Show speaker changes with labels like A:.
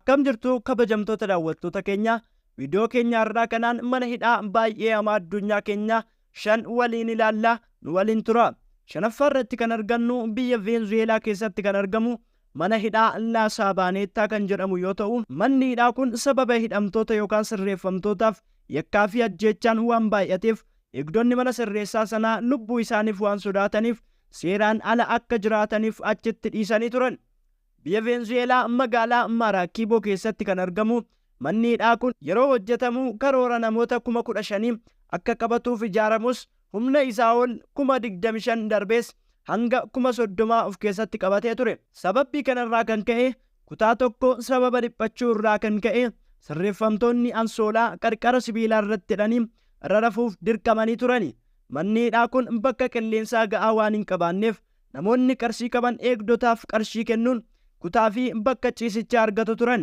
A: Akkam jirtu kabajamtoota daawwattoota keenya? Viidiyoo keenya har'aa kanaan mana hidhaa baay'ee hamaa addunyaa keenya 5 waliin ilaalla. Nu waliin tura. Shanaffaa irratti kan argannu biyya Veenzuweelaa keessatti kan argamu mana hidhaa Laa Saabaaneettaa kan jedhamu yoo ta'u, manni hidhaa kun sababa hidhamtoota yookaan sirreeffamtootaaf yakkaa fi ajjeechaan waan baay'ateef, eegdonni mana sirreessaa sanaa lubbuu isaaniif waan sodaataniif seeraan ala akka jiraataniif achitti dhiisanii turan. Biyya Veenzuweelaa magaalaa Maaraakiiboo keessatti kan argamu manni hidhaa kun yeroo hojjetamu karoora namoota 15,000 akka qabatuuf ijaaramus, humna isaa ol 25,000 darbees hanga 30,000 of keessatti qabatee ture. Sababbii kanarraa kan ka'e kutaa tokko sababa dhiphachuu irraa kan ka'e sirreeffamtoonni ansoolaa qarqara sibiilaa irratti hidhanii irra rafuuf dirqamanii turani. Manni hidhaa kun bakka qilleensaa ga'aa waan hin qabaanneef namoonni qarshii qaban eegdotaaf qarshii kennuun kutaa fi bakka ciisichaa argatu turan.